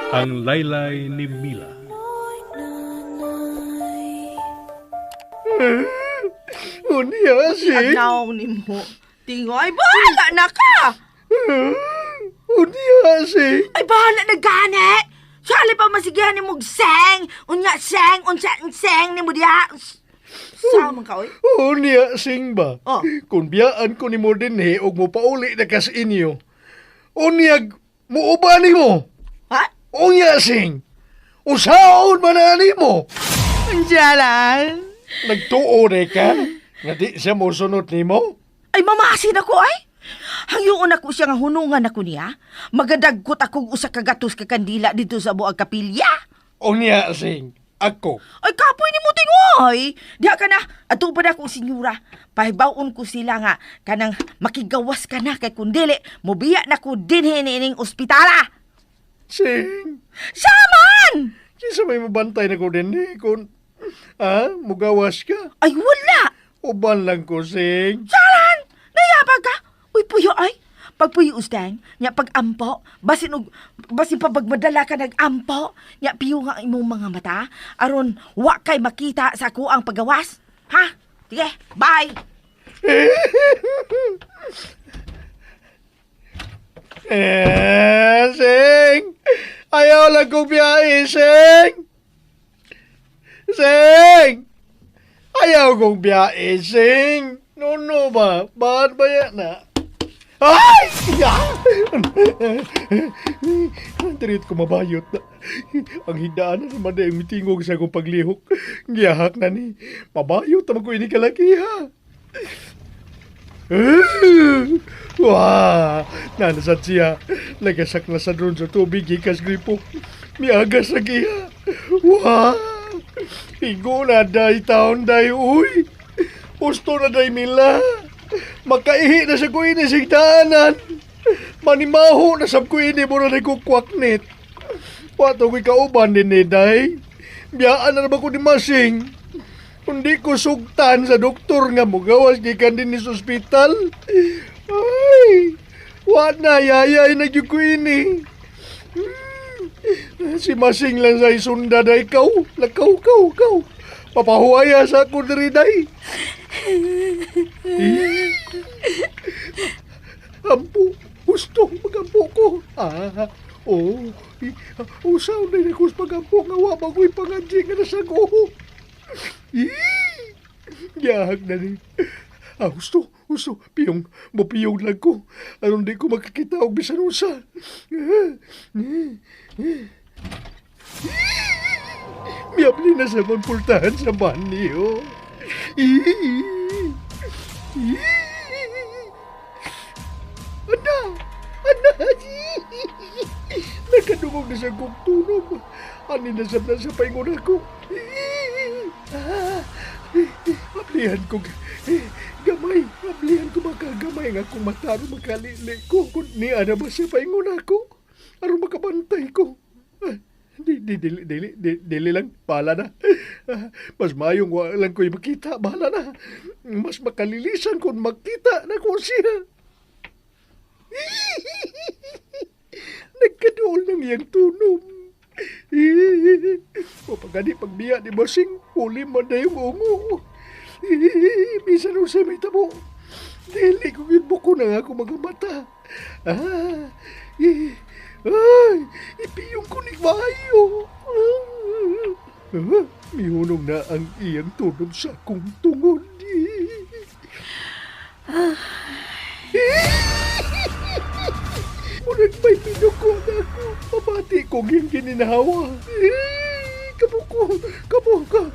Ang laylay ni Mila. Unya, sing. Agnaw nimo. Tingoy, bahala na ka! Unya, sing. Ay, bahala na gani! Sali pa masigihan ni mong seng! Unya, seng! Unsa, seng ni mo diha! Sama ka, oy. Unya, sing ba? Oh. Kung biyaan ko ni mo dinhi og mopauli na kas inyo. Unya, muuba nimo. Ha? Unya, sing. Usaon man na nimo. Jalan. Nagtuo na ka? Nga di siya mosunod nimo? Ay, mamasin ako, ay! Hangyoon ako siya nga hunungan ako niya. Magadagkot akong usa ka gatos ka kandila dito sa buang kapilya. Unya, sing. Ako. Ay, kapoy ni mo tingoy! Diha ka na, ato pa na akong senyora. Pahibawon ko sila nga, kanang makigawas ka na kay kundili, mubiya na ko dinhi niining ospitala. Sing. Saman! Kinsa may mabantay na ko dinhi kung ha, mugawas ka? Ay, wala! Uban lang ko, sing. Salan! Nayabag ka! Uy, puyo ay! Pagpuyo ustang, nya pag-ampo, basin og basin pa pagmadala ka nag-ampo, nya piyo nga imong mga mata, aron wa kay makita sa ako ang pagawas. Ha? Sige, bye! Eh, sing! Ayaw lang kong biyahe, sing! Sing! Ayaw kong biyahe, sing! No, no ba? Ba't ba yan na? Ay! Ya! Dirit ko mabayot na. Ang higdaan na naman na yung mitingog sa akong paglihok. Giyahak na ni. Mabayot naman ko ini kalaki, ha? Wah, nanasad siya. Nagasak na sa drone sa tubig, gikas gripo. Miagas na giya. Wah, higo na day taon day, uy. Gusto na day mila. Makaihi na sa kuini sigdaanan. Manimaho na sa kuini mo na kukwaknit. Wato ko'y kauban din ni day. Biyaan na naman ko ni Masing. Kundi ko sugtan sa doktor nga mugawas gikan din ni sa ospital. Ay, wa na yayay na gyud ko ini. Si Masing lang sa isunda day ikaw. Lakaw, kaw, kaw. Papahuaya sa ako diri day. Eh. Ampo, gusto magampo ko. Ah, oh, usaw na ko sa pagampo nga wa ba ko'y pangadji nga nasago. Ih! Giyahag na ni. Ah, gusto, gusto. Piyong, mapiyong lang ko. Aron di ko makakita og bisan unsa. Miyabli na sa pultahan sa banyo. Ih! Ih! Ana! Ana! Nakadungog na sa kong tunog. Ani na sa paingon ako. Ah, ablihan ko gamay. Ablihan ko makagamay nga akong mata aron makalili ko. Kung ni ana ba siya paingon ako? Aron makabantay ko. Ah, di, di, dili, dili, di, dili lang. Bahala na. Ah, mas mayong wa lang ko'y makita. Bahala na. Mas makalilisan kung makita na ko siya. Nagkadool ng iyang tunom. O pagani pagbiya ni Bossing, huli man na yung ungo. Bisan sa may tabo. Dili ko gibuko na nga ako mga mata. Ah, eh, ay, ipiyong ko ni Mayo. Ah, mihunong na ang iyang tunog sa akong tungod. Murag may pinuko na ako. Pabati kong iyang gininhawa. Kabuko, kabuka,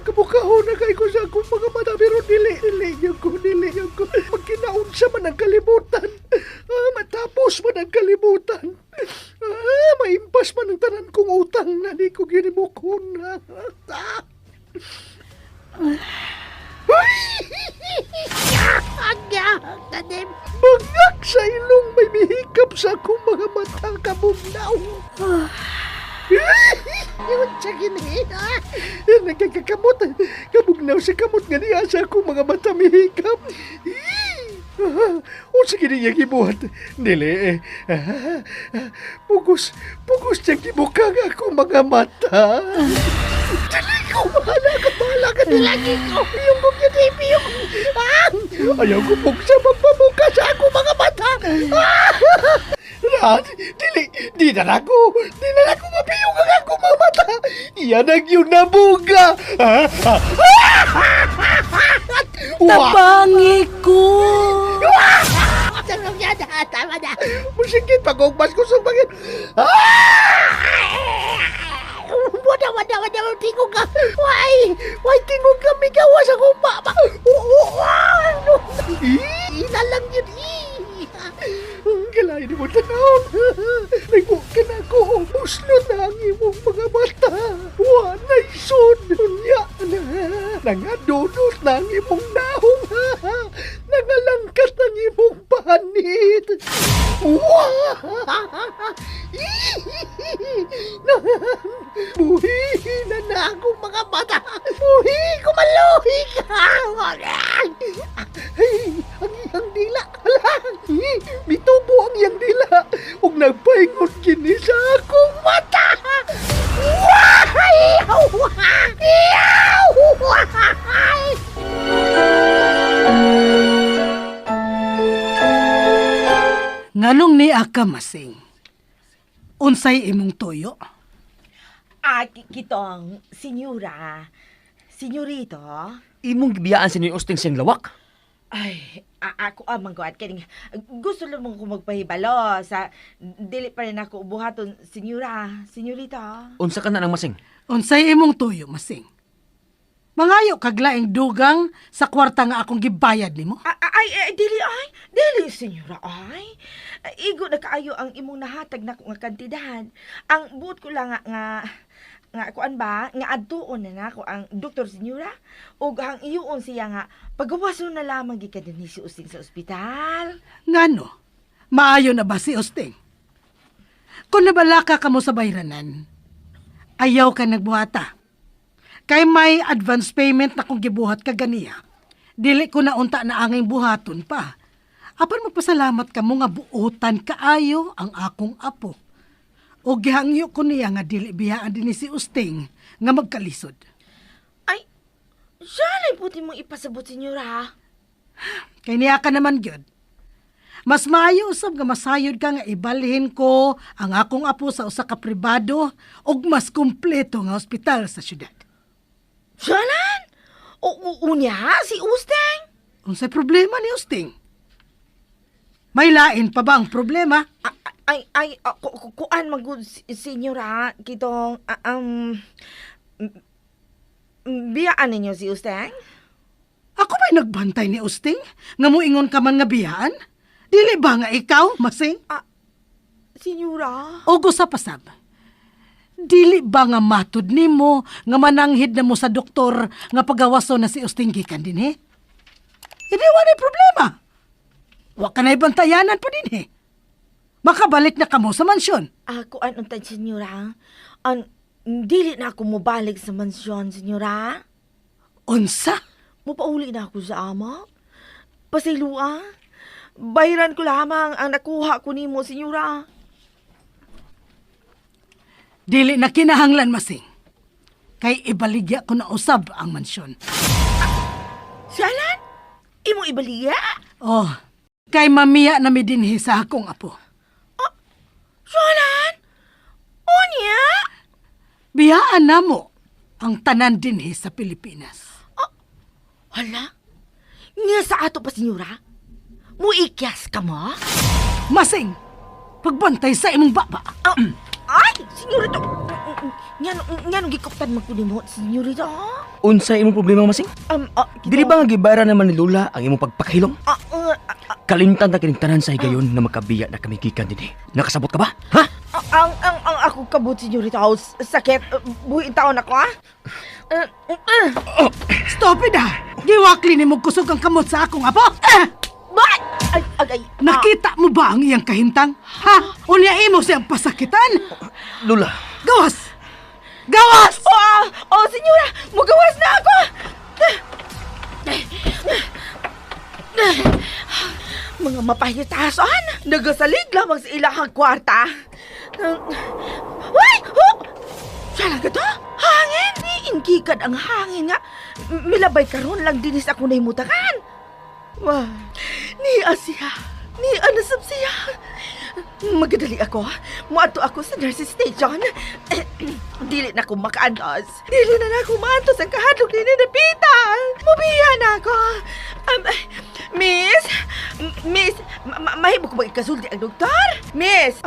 kabukahon na kay ko sa akong mga mata. Pero dili, dili yan ko, dili yan ko. Magkinaunsa man ang kalibutan. Ah, matapos man ang kalibutan. Ah, maimpas man ang tanan kong utang na di ko ginibukon. Ah. Bangak sa ilong may mihikap sa akong mga mata kabugnaw. Yun siya gini. Nagkakakamot. Kabugnaw sa kamot nga niya sa akong mga mata mihikap. Unsa gini niya gibuhat? Dili eh. Pugos, pugos niya gibukang ako mga mata. Dili ko, bahala ka, bahala ka. Dilagi ko. Piyong ko yun, eh, piyong. Ayaw ko pugsa magpabuka sa ako mga mata. Ran, dili, di na ako, di na ako mapiyong ang ako mga mata. Iyan ang yun na buga. Wah! Tabangi ko. Tama na. Musikit, pag-ugmas ko sa bagay. Wala, wala, wala, tingog ka. Why? Why tingog ka? Migawa sa kong mama. Ina lang yun. Kalain mo tanawon. Nagbukan ako. Muslot na ang imong mga mata. Wa na'y sud. Unya na. Nangadunot na ang imong dahong. Nangalangkat ang imong panit. Wah! Buhi na na akong mga mata. Buhi, kumaluhi ka. Ay, ang iyang dila. Hala, mitubo ang iyang dila. Ug nagpaingon kini sa akong mata. Wah! Nganong ni aka masing? Unsay imong tuyo? Ah, kitong, senyora. Senyorito. Imong gibiyaan si ni Usting siyang lawak. Ay, ako amang guad kaning gusto lamang ko magpahibalo sa dili pa rin ako buhaton, senyora, senyorita. Unsa ka na nang masing? Unsay imong tuyo masing? Mangayo kag laing dugang sa kwarta nga akong gibayad nimo? Ay, ay, dili ay, dili senyora ay. Igo na kaayo ang imong nahatag nako nga kantidad. Ang buot ko lang nga nga nga kuan ba nga adtuon na nako ang doktor senyora ug ang iyuon siya nga pagawason na lamang gikan dinhi si Usting sa ospital. Ngano? Maayo na ba si Usting? Kung nabalaka ka mo sa bayranan, ayaw ka nagbuhata. Kay may advance payment na kung gibuhat ka ganiya. Dili ko na unta na anging buhaton pa. Apan magpasalamat ka mo nga buotan kaayo ang akong apo. O gihangyo ko niya nga dili biyaan din ni si Usting nga magkalisod. Ay, siya lang puti mong ipasabot senyora. Kay niya ka naman gyud. Mas maayo usab nga masayod ka nga ibalhin ko ang akong apo sa usa ka pribado ug mas kumpleto nga ospital sa syudad. Siyalan? O, unya, si Usteng? Unsay problema ni Usting? May lain pa ba ang problema? Ay, ay, kuan magud senyora, kitong, biyaan ninyo si Usteng? Ako ba'y nagbantay ni Usting? Nga moingon ka man nga biyaan? Dili ba nga ikaw, masing? Senyora? O gusa pasab. Dili ba nga matud nimo nga mananghid na mo sa doktor nga pagawaso na si Usting gikan dinhi? Hindi wala problema. Wa ka na ibantayanan pa dinhi. Makabalik na kamo sa mansyon. Kuan unta, senyora? An, dili na ako mobalik sa mansyon, senyora. Unsa? Mupauli na ako sa ama. Pasilua. Bayaran ko lamang ang nakuha ko nimo, senyora. Dili na kinahanglan masing. Kay ibaligya ko na usab ang mansyon. Sialan? Imong ibaligya? Oh, kay mamiya na mi dinhi sa akong apo. Sialan? Unya? Biyaan na mo ang tanan dinhi sa Pilipinas. Hala? Nga sa ato pa, senyora? Muikyas ka mo? Masing, pagbantay sa imong baba. Ay, senyorito. Nga nung gikoptan man ko nimo, senyorito. Unsa imong problema masing? Dili ba nga gibayran naman ni Lula ang imong pagpakahilom? Kalimtan ta kining tanan sa higayon nga makabiya na kami gikan dinhi. Nakasabot ka ba? Ha? Ang ako kabut, senyorito. Oh, sakit. Buhi taon ako, ah. Stop it ah! Giwakli ni mo kusog ang kamot sa akong apo. Ah! Ba? Ay, ay, ay. Nakita mo ba ang iyang kahintang? Ha? Unya imo siyang pasakitan? Lula, Gawas! Gawas! Oh, oh, senyora, mugawas na ako. Mga mapahitason! Nagasalig lamang sa ilahang kwarta. Uy! Oh! Siya lang to? Hangin! Niingikan ang hangin nga. Milabay karon lang dinis ako nahimutakan. Wah, niya siya. Niya nasab siya. Magadali ako. Muadto ako sa nurses station. Dili na ko makaantos. Dili na na ako maantos ang kahadlok ni Napita. Mubiya na ako. Miss, Miss, mahimo ko ba ikasulti ang doktor? Miss,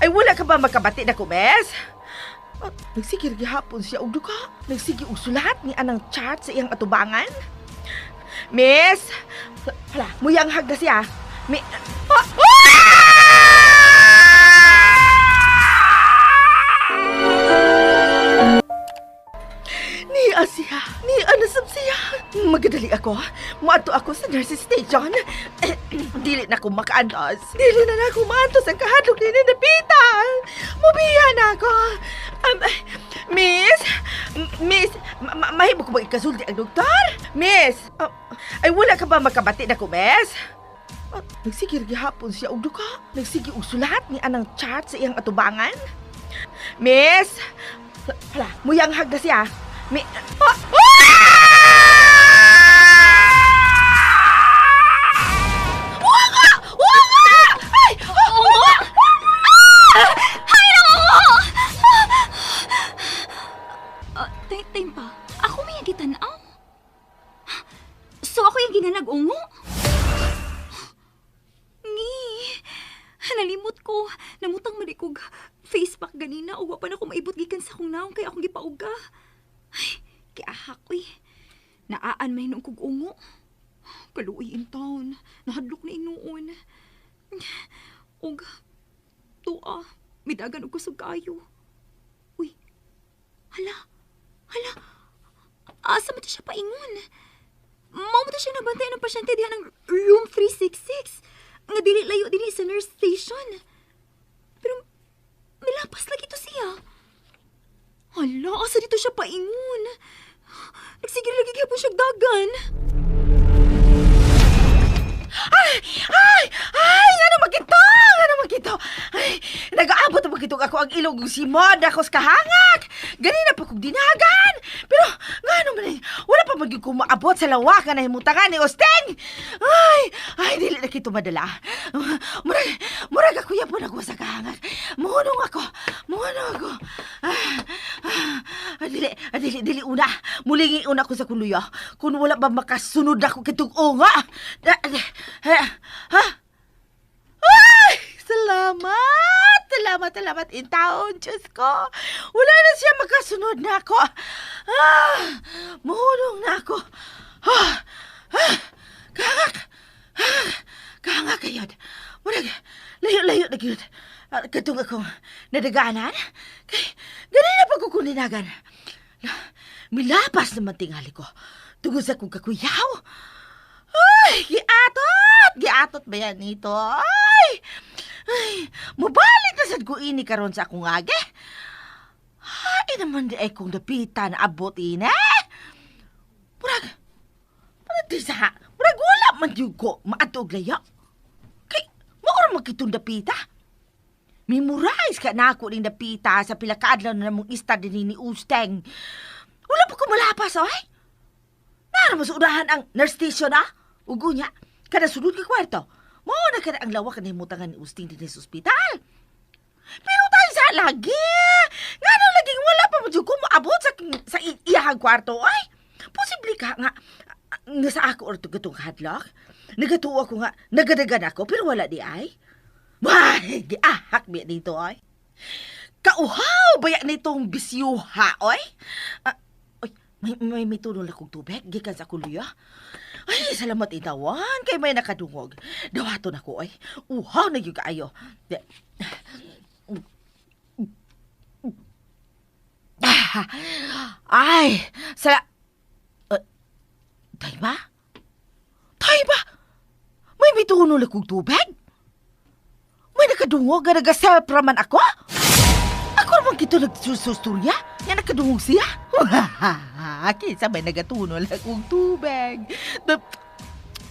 ay wala ka ba makabati na ko, miss? Oh, nagsige gihapon siya og duka. Nagsige og sulat ni anang chat sa iyang atubangan. Miss, hala, muyanghag na siya. Mi, oh, Niya siya. Niya nasab siya. Magadali ako. Muadto ako sa nurses station. Dili na ko makaantos. Dili na na ako maantos ang kahadlok ni Napita. Mubiya na ako. Miss, Miss, mahimo ko ba ikasulti ang doktor? Miss, ay wala ka ba makabati na ko, miss? Oh, nagsige gihapon siya og duka. Nagsige og sulat ni anang chat sa iyang atubangan. Miss, hala, muyanghag na siya. Mi, oh, Wala! Wala! Ay! Ungo! Hay lang, ungo! Time pa. Ako may gitan-aw. So ako yung ginanag-ungo? Ngi, nalimot ko. Namutang malikog face pack ganina. Uwa pa na ko maibot gikan sa akong naong kay akong gipauga. Ay, kiahak, uy. Naaan may noong kog ungo. Kaluoy in town. Nahadlok na inuon. Og, tuwa, midagan og kusog kaayo. Uy, hala, hala. Asa man to siya paingon? Mao mo to siya nabantay ng pasyente diha ng room 366. Nga dili layo dinhi sa nurse station. Pero milapas lagi to siya. Hala, asa dito siya paingon? Nagsige lagi gyapon siya dagan. Ay! Ay! Ay! Ano magito? Ano magito? Ay, nag-aabot na magitong ako ang ilong si Mod ako sa kahangak. Ganina pa kong dinagan. Pero, nga naman eh, wala pa magyud ko maabot sa lawakan na himutangan ni Osteng. Ay! Ay, dili na kito madala. Murag, murag ako yapon ako sa kahangak. Muhunong ako. Muhunong ako. Dili, dili, dili una. Mulingi una ko sa kuluya. Kung wala ba makasunod ako kitong unga. Ha? Ay! Salamat! Salamat, salamat in taon, Diyos ko. Wala na siya makasunod na ako. Ah, muhunong na ako. Ah, ah, kahangak. Ah, kahangak kayod. Murag, layo-layo na gyud. Katong akong nadaganan. Kay, ganina pa ko kuninagan. Milapas naman tingali ko. Tungod sa kong kakuyaw. Ay, giatot! Giatot ba yan nito? Ay! Ay, mubalik na sad ko ini karon sa akong age. Ay, naman di ay kong dapitan abot ini. Murag, murag di sa, murag wala man yun ko maadto og layo. Kay, maura man kitong dapita. Memorize ka na ako ning dapita sa pila ka adlaw na namong ista din ni Usteng. Wala pa ko malapas, ay. Nara mo sa unahan ang nurse station, ah. Ugo niya, kada sulod ka kwarto. Mao na kada ang lawak na himutangan ni Usting din sa ospital. Pero tayo sa lagi. Nga no, laging wala pa mo ko maabot sa iyahang kwarto, ay. Posible ka nga, nga sa ako or gatong hadlock. Nagatuo ako nga, nagadagan ako, pero wala di ay. Why, giahak biya dito, ay. Kauhaw baya nitong bisyuha, oy. Oy, may tunol akong tubig, gikan sa kuluya. Ay, salamat itawan, kay may nakadungog. Dawaton ako, oy. Uhaw na gyud kaayo. Ay, sala... Tay ba? Tay ba? May mitunol akong tubig? May nakadungog nga nag-self raman ako? Ako naman kito nagsususturya? Nga nakadungog siya? Kinsa may nagatunol akong tubig.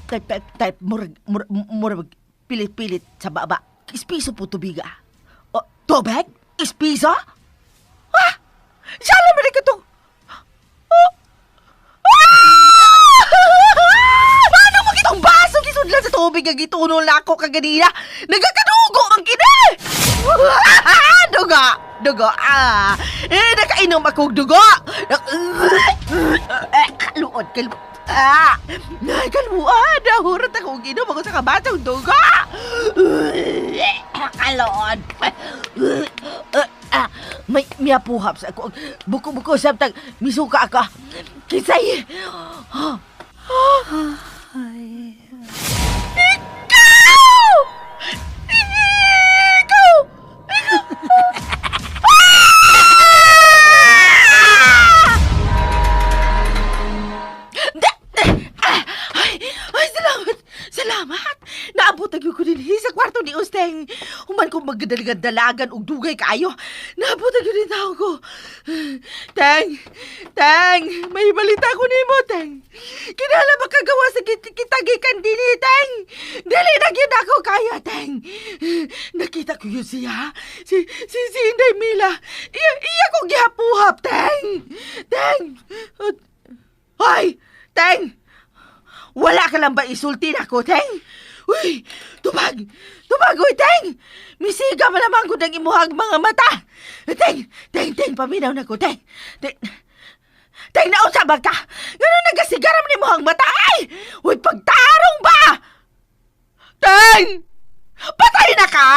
Type, type, type, murag, murag, murag, pilit-pilit sa baba. Ispiso po tubiga. O, tubig? Ispiso? Ah! Sala man ka itong... Oh! Ah! Paano mo kitong baso gisudlan sa tubig nga gitunol na ako kaganina? Nagakadugo ang kini! Dugo! Dugo! Ah! Eh, nakainom akong dugo! Eh, kaluod, kaluod. Ah! Ay, kaluod! Nahurot akong inom ako sa kabatong dugo! Kaluod! Ah, may miyapuhap sa ako. Buko-buko samtang misuka ako. Kisay! Ikaw! Ikaw! Ay, ay, salamat! Salamat! Naabot ang ko din sa kwarto ni Usteng. Human ko magdalagan-dalagan og dugay kaayo. Naabot ang din tao ko. Teng! Teng! May balita ko nimo, Teng. Kinala makagawa sa kita gikan dinhi, Teng. Dili na gyud ako kaya, Teng. Nakita ko yun siya. Si Inday Mila. Iya ko gihapuhap, Teng. Teng! Hoy! Teng! Wala ka lang ba isulti na ko, Teng? Uy, tubag! Tubag, uy, Teng! Misiga man naman ko ng imuhag mga mata! Teng! Teng, Teng, paminaw na ko, Teng! Teng, Teng, naunsa ba ka? Ganun nagasigaram ni imuhang mata, ay! Uy, pagtarong ba? Teng! Patay na ka?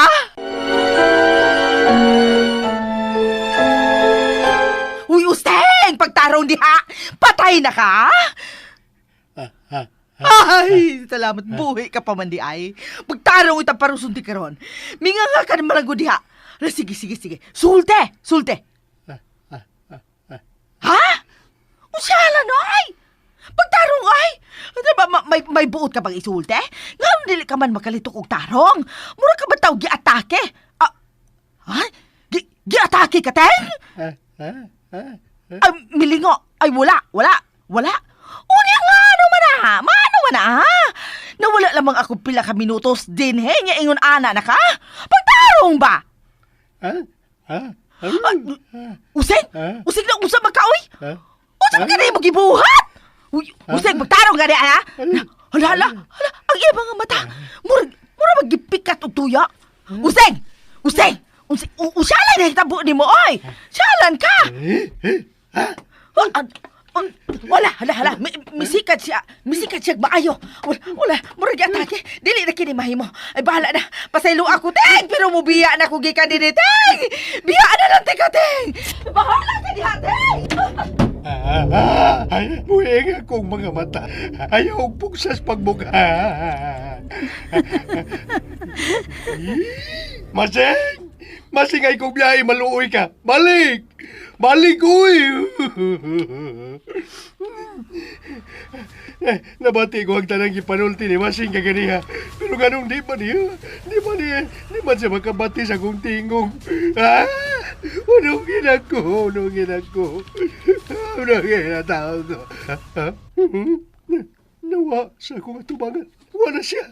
Uy, Usteng! Pagtarong diha! Patay na ka? Ay, salamat. Buhi ka pa man di ay. Pagtarong itang parusunti karon. Minga nga ka naman lang diha. Ala, sige, sige, sige. Sulte! Sulte! Ha? Usyala no ay! Pagtarong ay! Ano ba, may buot ka bang isulte? Nga dili ka man makalitok og tarong. Mura ka ba tao giatake? Ah, ha? Giatake ka, Teng? Ay, milingo. Ay, wala, wala, wala. Unya nga, ano man ah? Maano man ah? Nawala lamang ako pila ka minutos din, he? Nga ingon ana na ka? Pagtarong ba? Ay, Useng? Useng na usa ba ka, uy? Usa ba ka na yung gibuhat? Uy, Useng, pagtarong ka niya, ha? Hala, hala, hala, ang iya mga mata. Murag maggipikat og tuya. Useng! Useng! Useng, usalan na hitabo ni mo, oy! Salan ka! Wala, hala, hala. Misikat siya. Misikat siya maayo. Wala, wala. Murag atake. Dili na kini mahimo. Ay, bahala na. Pasaylo ako, Teng! Pero mubiya na ko gikan dinhi, Teng! Biya na lang, teka, Teng! Bahala ka diha, Teng! Ay, buhing akong mga mata. Ayaw pugsas pagbuka. Masing! Masing ay kong biyahe, maluoy ka. Balik! Balik, uy! Nabati ko ang tanang gipanulti ni Masing kaganiha. Pero ganong di ba niya? Di ba niya? Di ba siya makabati sa akong tingog? Ah! Unungin ako! Unungin ako! Unungin na tao ko. Nawa sa akong atubangan. Wala siya.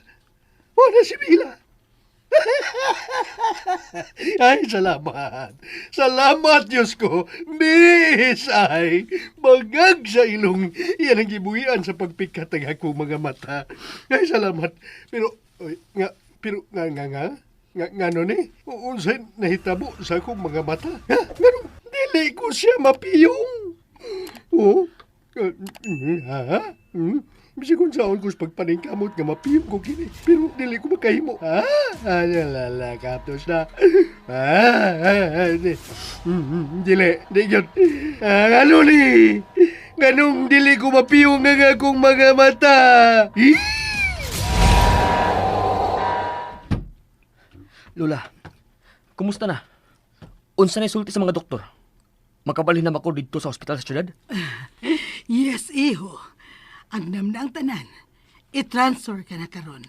Wala si Mila. Ay, salamat. Salamat, Diyos ko. Miss, ay, bagag sa ilong. Yan ang gibuhian sa pagpikat ng akong mga mata. Ay, salamat. Pero, oy, nga, pero, nga, nga, nga, nga, nga, no ni? Unsay nahitabo sa akong mga mata? Ha? Nga, dili ko siya mapiyong. Oh, ha? Bisag kung saan ko sa pagpaningkamot nga mapiyong ko kini. Pero dili ko makahimo. Ha? Ay, lala, kaptos na. Di. Dili, di yun. Ano ni? Ganong dili ko mapiyong ang akong mga mata. Lola, kumusta na? Unsa na isulti sa mga doktor? Makabalhin na ako dito sa ospital sa syudad? Yes, iho. Agnam na ang tanan. I-transfer ka na karon.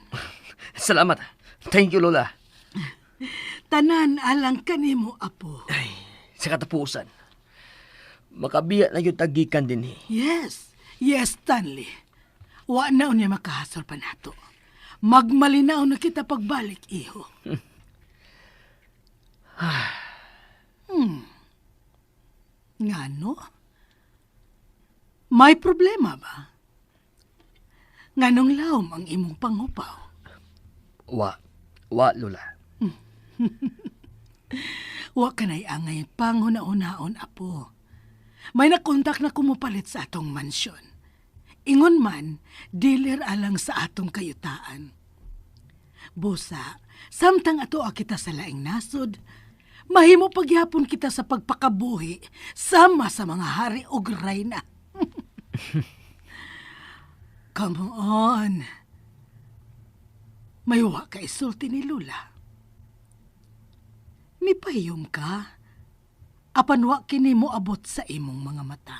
Salamat. Thank you, Lola. Tanan alang kanimo, apo. Ay, sa katapusan. Makabiya na yung tagikan din eh. Yes. Yes, Stanley. Wa na unya makahasol pa nato. Magmalinaw na kita pagbalik, iho. Ngano? May problema ba? Nganong lawom ang imong panghupaw? Wa. Wa, Lola. Wa ka na'y angay panghuna-hunaon, apo. May nakontak na kumupalit sa atong mansyon. Ingon man, dealer alang sa atong kayutaan. Busa, samtang ato kita sa laing nasod, mahimo pagyapon kita sa pagpakabuhi sama sa mga hari og rayna. Come on. May wa ka isulti ni Lula. Mipahiyom ka. Apan wa kini mo abot sa imong mga mata.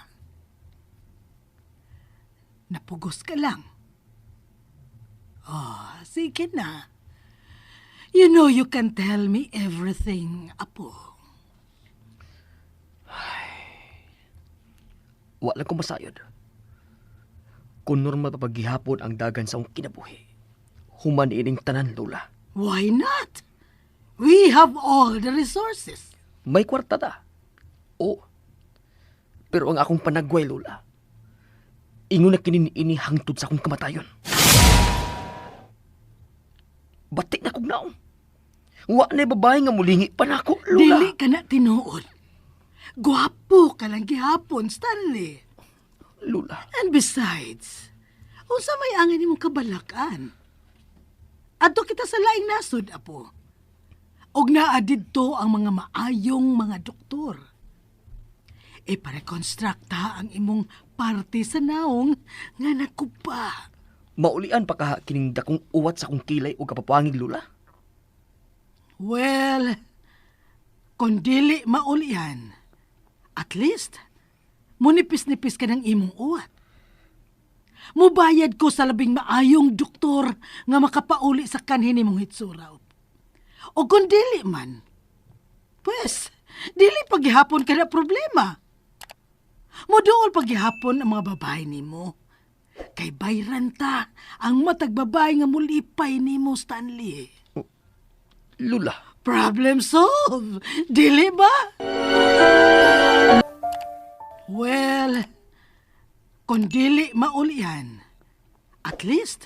Napugos ka lang. Oh, sige na. You know you can tell me everything, apo. Wa lang ko masayod. Kung normal pa paghihapon ang dagan sa akong kinabuhi, human ining tanan, Lola. Why not? We have all the resources. May kwarta ta. Oo. Pero ang akong panagway, Lola, ingon na kini ini hangtod sa akong kamatayon. Batik na kog naong. Wa na babae nga mulingi pa nako, Lola. Dili ka na tinuod. Gwapo ka lang gihapon, Stanley. Lola. And besides, unsa may angay nimong kabalakan? Adto kita sa laing nasod, apo. Og naa didto ang mga maayong mga doktor. Ipareconstruct ta ang imong parte sa naong nga nakupa. Maulian pa kaha kining dakong uwat sa akong kilay o kapapangig, Lola. Well, kung dili maulian, at least, munipis-nipis ka ng imong uwat. Mubayad ko sa labing maayong doktor nga makapauli sa kanhin nimong hitsura. O kung dili man, pues, dili paghihapon ka na problema. Muduol paghihapon ang mga babae nimo. Kay bayran ta ang matag babae nga mulipay nimo, Stanley. Lula. Problem solved. Dili ba? Well, kung dili maulian, at least,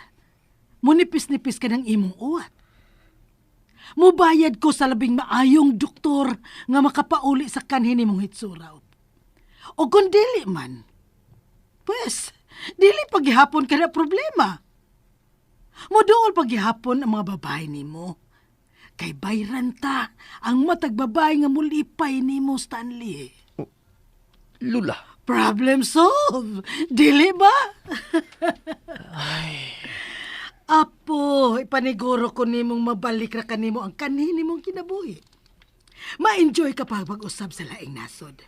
munipis-nipis ka ng imong uwat. Mubayad ko sa labing maayong doktor nga makapauli sa kanhin nimong hitsura. O kung dili man, pues, dili paghihapon ka na problema. Muduol paghihapon ang mga babae nimo. Kay bayran ta ang matag babae nga mulipay nimo, Stanley. Lula. Problem solved. Dili ba? Apo, ipaniguro ko nimong mabalik ra kanimo ang kanhin nimong kinabuhi. Ma-enjoy ka pa pag-usab sa laing nasod.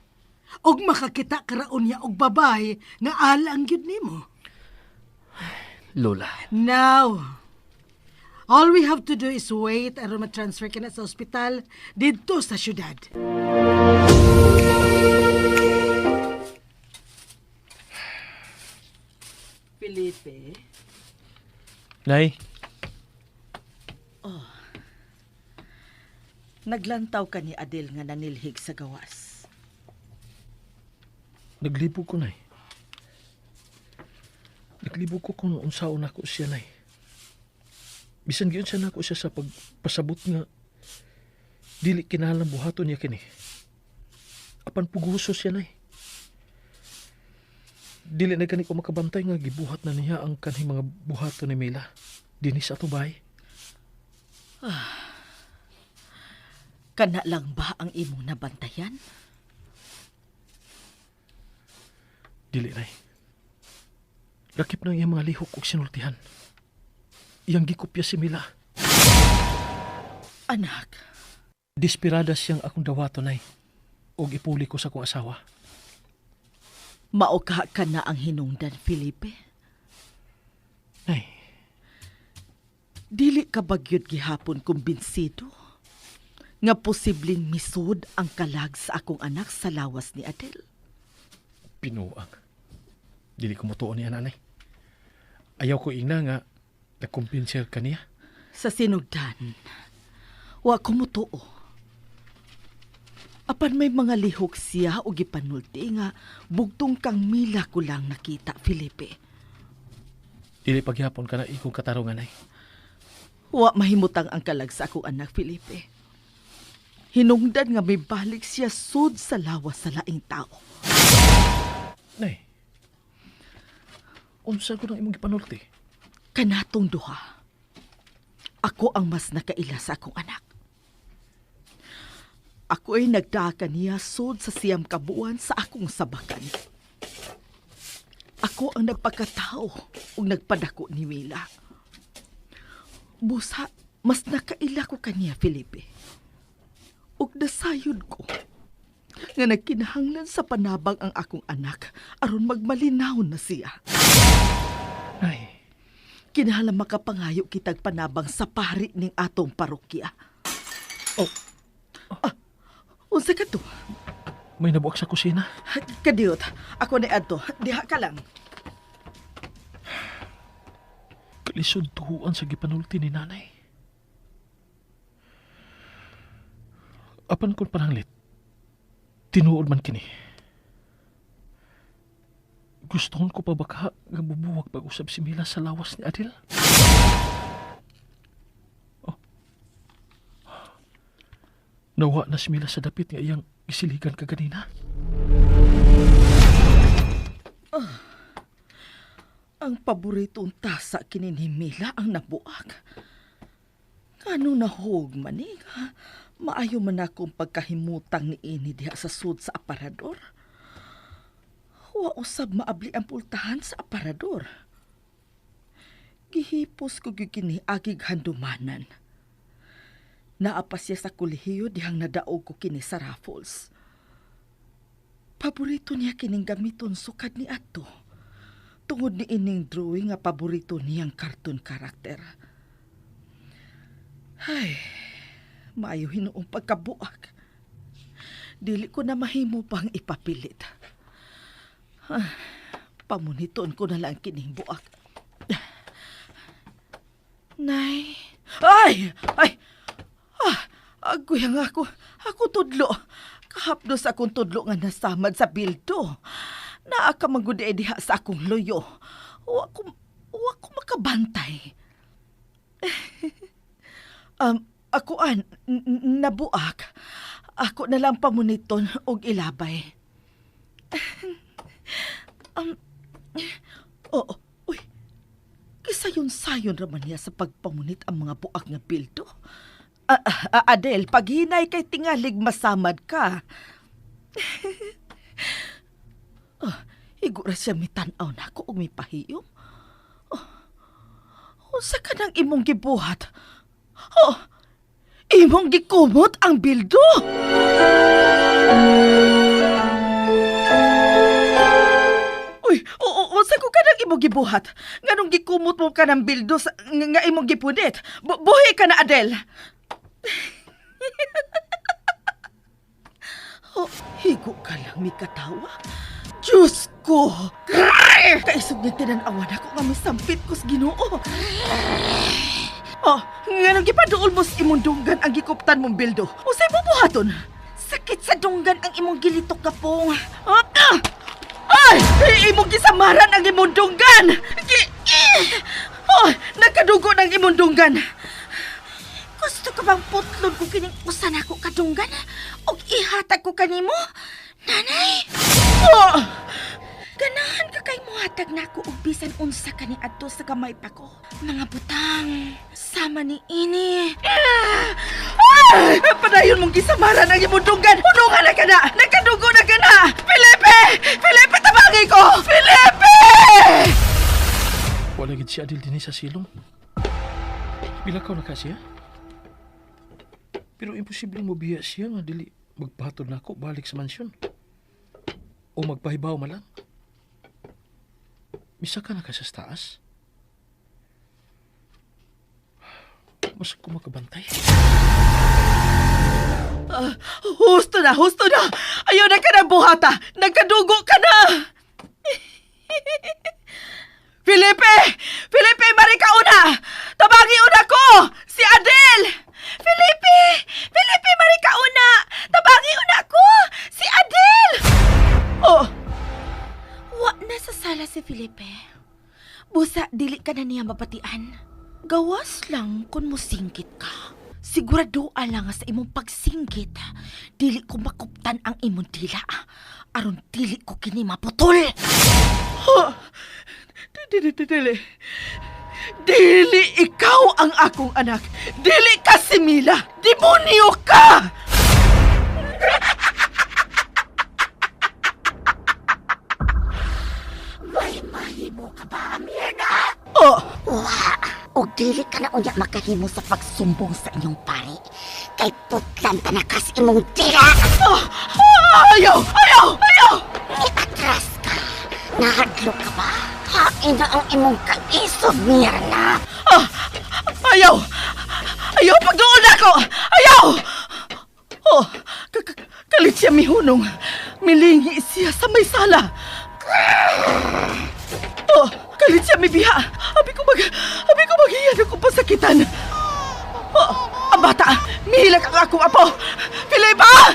Og makakita ka raon niya og babae nga alang gyud nimo. Lola. Now, all we have to do is wait aron ma-transfer ka na sa ospital didto sa syudad. Felipe? Nay, Naglantaw ka ni Adel nga nanilhig sa gawas. Naglibog ko, Nay. Naglibog ko kung unsaon nako siya, Nay. Bisan giunsa nako siya sa pagpasabot nga dili kinahanglan buhaton niya kini. Apan puguso siya, Nay. Dili na gani ko makabantay nga gibuhat na niya ang kanhing mga buhaton ni Mila dinhi sa ato bahay. Kana lang ba ang imong nabantayan? Dili, Nay. Lakip ng iyang mga lihok ug sinultihan. Iyang gikopya si Mila. Anak, Desperada siyang akong dawaton, Nay. Og ipuli ko sa akong asawa. Mao ka ka na ang hinungdan, Felipe. Nay. Dili ka bagyod gihapon kumbinsido nga posibleng misud ang kalag sa akong anak sa lawas ni Adel. Pinuang. Dili ko mutuon niya, nanay. Ayaw ko ingna nga nagkumbinser ka niya. Sa sinugdan, wa ko mutuo. Apan may mga lihok siya o gipanulti nga bugtong kang Mila ko lang nakita, Felipe. Dili pagyapon ka na ikong katarungan ay. Wa mahimutang ang kalag sa akong anak, Felipe. Hinungdan nga may balik siya sud sa lawas sa laing tao. Nay, unsa ko nang imong gipanulti? Kanatong duha, ako ang mas nakaila sa akong anak. Ako ay nagdaka niya sud sa siyam kabuan sa akong sabakan. Ako ang nagpakatao ug nagpadako ni Mila. Busa, mas nakaila ko kaniya, Felipe. Ug nasayod ko nga nagkinahanglan sa panabang ang akong anak aron magmalinaw na siya. Nay, Kinahanglan makapangayo kitag panabang sa pari ning atong parokya. Oh. Ah, unsa ka to? May nabuak sa kusina. Kadiyot, ako ni adto. Diha ka lang. Kalisod tuhuan sa gipanulti ni nanay. Apan kung pananglit, tinuod man kini. Gustohon ko pa baka nga bubuwag pag-usab si Mila sa lawas ni Adel? Oh. Nawa na si Mila sa dapit nga iyang gisiligan kaganina. Ah, ang paboritong tasa kini ni Mila ang nabuak. Ngano nahog man eh, nga maayo man akong pagkahimutang ni ini diha sa sud sa aparador. Wa usab maabli ang pultahan sa aparador. Gihipos ko gyud kini agig handumanan. Naa pa siya sa kolehiyo dihang nadaog ko kini sa Raffles. Paborito niya kining gamiton sukad ni adto. Tungod ni ining drawing nga paborito niyang cartoon karakter. Ay, maayo hinuong pagkabuak. Dili ko na mahimo pang ipapilit. Ah, pamuniton ko na lang kining buak. Nay. Ay! Ay! Ah, agoy nga ako. Ako tudlo. Kahapdos akong tudlo nga nasamad sa bildo. Naa ka man gud diha sa akong luyo. Wa ko makabantay. Ako an, nabuak. Ako na lang pamuniton og ilabay. Oo, uy. Kisayon-sayon raman niya sa pagpamunit ang mga buak nga bildo. Adel, paghinay kay tingalig masamad ka. Oh, igura siya mitan-aw na ako og mipahiyom. Oh, unsa ka nang imong gibuhat? Oh, imong gikumot ang bildo! Uy, oo, unsa ko ka nang imong gibuhat? Nganong gikumot mo ka ng bildo sa, nga imong gipunit? Buhi ka na, Adel! Oh, higo ka lang, mi katawa. Diyos ko! Grrr! Kaisog nga tinan-awan ako nga misampit ko sa Ginoo. Oh, nganong gipaduol mo sa imong dunggan ang gikuptan mong bildo? Unsay bubuhaton? Sakit sa dunggan ang imong gilitok ka pong. Ah! Ah! Ay! Imong gisamaran ang imong dunggan! Oh, nagkadugo ng imong dunggan! Gusto ka bang putlon ko kining usan ako kadunggan? Og ihatag ko kanimo? Nanay! Oh! Ganahan ka kay muhatag nako og bisan unsa kani adto sa gamay pa ko. Mga butang, sama ni ini. Ah! Padayon mong gisamaran ang imong dunggan. Hunungan na ka na! Nagkadugo na ka na! Felipe! Felipe, tabangi ko! Felipe! Wala gid si Adel dinhi sa silong. Pila ka na ka siya? Pero imposible mo biya siya nga dili magpahatod na ako balik sa mansyon. O magpahibaw man lang. Misa ka na ka sa taas? Mas ko makabantay. Husto na, husto na! Ayaw na ka na buhata! Nagkadugo ka na! Felipe! Felipe, marika una! Tabagi una ko! Si Adel! Felipe! Felipe, marika una! Tabagi una ko! Si Adel! Oh! Wa na sa sala si Felipe. Busa, dili ka na niya mapatian. Gawas lang kung musingkit ka. Sigurado lang nga sa imong pagsinggit, dili ko makuptan ang imong dila. Aron dili ko kini maputol. Oh, dili, dili, dili. Dili ikaw ang akong anak. Dili ka si Mila. Demonyo ka! Oh, Wa, og dili ka na unya makahimo sa pagsumbong sa inyong pare. Kay putlan ta na kas imong dila. Oh, ayaw! Ayaw! Ayaw! Ni-atras ka. Nahadlok ka ba? Hain na ang imong kaisog, Mirna. Ah, ayaw! Ayaw! Pagduol na ako! Ayaw! Oh, kalit siya mihunong. Milingi siya sa may sala. Oh, kalit siya mibiha. Abi ko maghiyan akong pasakitan. Oh, ang bata, mihilak ang akong apo. Filipa!